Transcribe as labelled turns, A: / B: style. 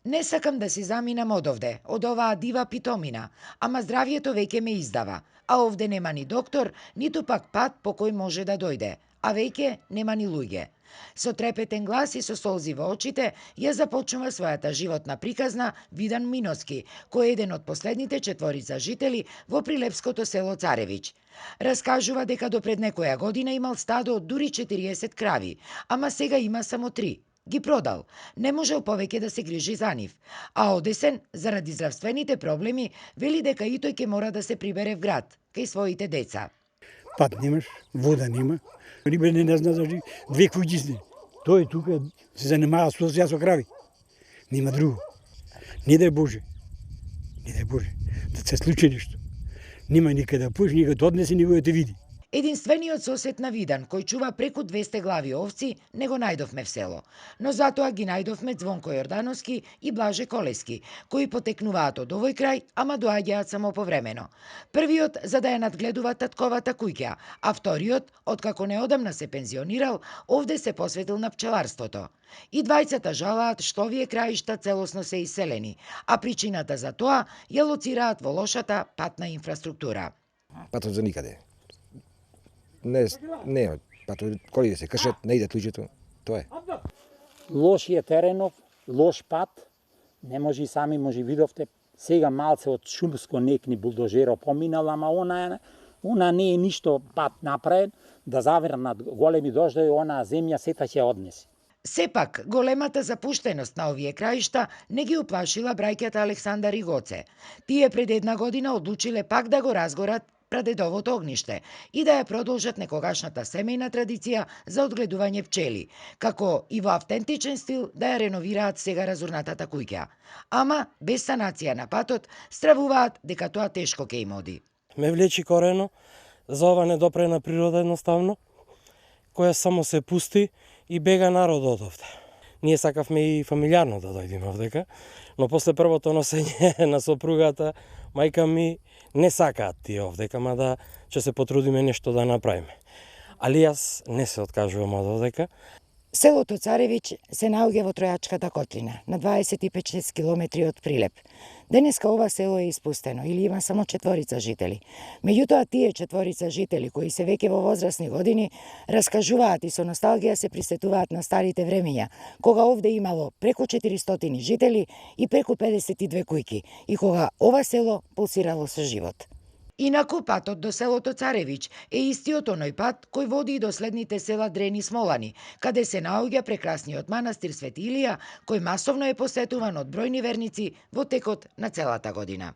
A: Не сакам да си заминам одовде, од оваа дива питомина, ама здравието веќе ме издава, а овде нема ни доктор, ниту пак пат по кој може да дојде, а веќе нема ни луѓе. Со трепетен глас и со солзи во очите, ја започнува својата животна приказна Видан Миноски, кој е еден од последните четворица жители во прилепското село Царевиќ. Раскажува дека до пред некоја година имал стадо од дури 40 крави, ама сега има само 3. Ги продал. Не можел повеќе да се грижи за нив. А одесен, заради здравствените проблеми, вели дека и тој ќе мора да се прибере в град, кај своите деца.
B: Пат немаш, вода нема. Рибе не зна за две куќи сте. Тој тука се занимава со крави. Нема друго. Не дај Боже. Не дај Боже. Да се случи нешто. Нема никаде да поиш, никаде да однесе, никој да те види.
A: Единствениот сосед на Видан, кој чува преку 200 глави овци, не го најдовме в село. Но затоа ги најдовме Звонко Јордановски и Блаже Колески, кои потекнуваат од овој крај, ама доаѓаат само повремено. Првиот за да ја надгледува татковата куќа, а вториот, откако неодамна се пензионирал, овде се посветил на пчеларството. И двајцата жалаат што овие краишта целосно се иселени, а причината за тоа ја лоцираат во лошата патна инфраструктура.
C: Патот за никаде. Не, патот коли да се кршат, не идат луѓето, тоа е.
D: Лош е теренов, лош пат, не може и сами може видовте, сега малце од шумско некни булдожеро поминал, ама она не е ништо пат направен, да завернат големи дождови, она земја сета ќе однесе.
A: Сепак, големата запуштеност на овие краишта не ги уплашила браќата Александар и Гоце. Тие пред една година одлучиле пак да го разгорат прадедовото огниште и да ја продолжат некогашната семејна традиција за одгледување пчели, како и во автентичен стил да ја реновираат сега разурнатата куќа. Ама, без санација на патот, стравуваат дека тоа тешко ќе им оди.
E: Ме влечи корено за ова недопрена природа едноставно, која само се пусти и бега народ од овде. Ние сакавме и фамилиарно да дојдеме овдека, но после првото носење на сопругата, мајка ми не сакаат тие овдека, ма да ќе се потрудиме нешто да направиме. Али јас не се откажувам од овдека.
A: Селото Царевиќ се наоѓа во Тројачката котлина, на 25-6 километри од Прилеп. Денеска ова село е испустено или има само 4 жители. Меѓутоа тие 4 жители кои се веќе во возрастни години раскажуваат и со носталгија се присетуваат на старите времења, кога овде имало преку 400 жители и преку 52 кујки и кога ова село пулсирало со живот. Инаку патот до селото Царевиќ е истиот оној пат кој води и до следните села Дрени Смолани, каде се наоѓа прекрасниот манастир Свети Илија, кој масовно е посетуван од бројни верници во текот на целата година.